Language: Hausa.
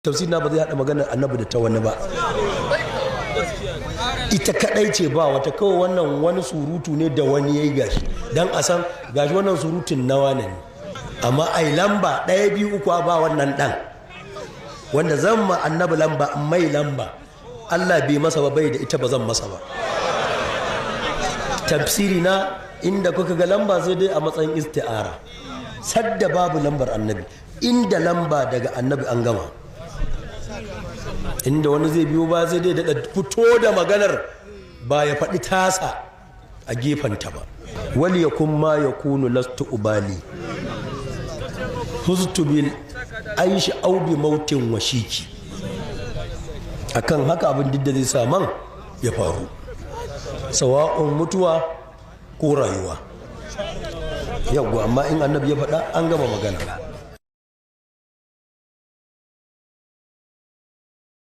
Tafsir na ba zai haɗa maganar annabi da ta wani ba. Ita kadai ce ba wata, kawai wannan wani surutu ne da wani yayi gashi dan a san gashi wannan surutun na wane ne. Amma ai lamba 1 2 3 ba wannan dan wanda zan ma annabi lamba mai lamba Allah bai masa ba, bai da ita ba zan masa ba. Tafsiri na inda kuka ga lamba sai dai a matsayin isti'ara, sadda babu lambar annabi, inda lamba daga annabi an gama. Inda wani zai biyo ba sai dai daɗa fito da maganar ba ya faɗi tasa a gefenta ba. Wali ya kun ma ya kunu lastu ubali hustu bil aishi au bi mautin washiki. Akan haka abin duk da zai saman ya faru, sawa'un mutuwa ko rayuwa. Yawwa, amma in annabi ya faɗa an gama magana.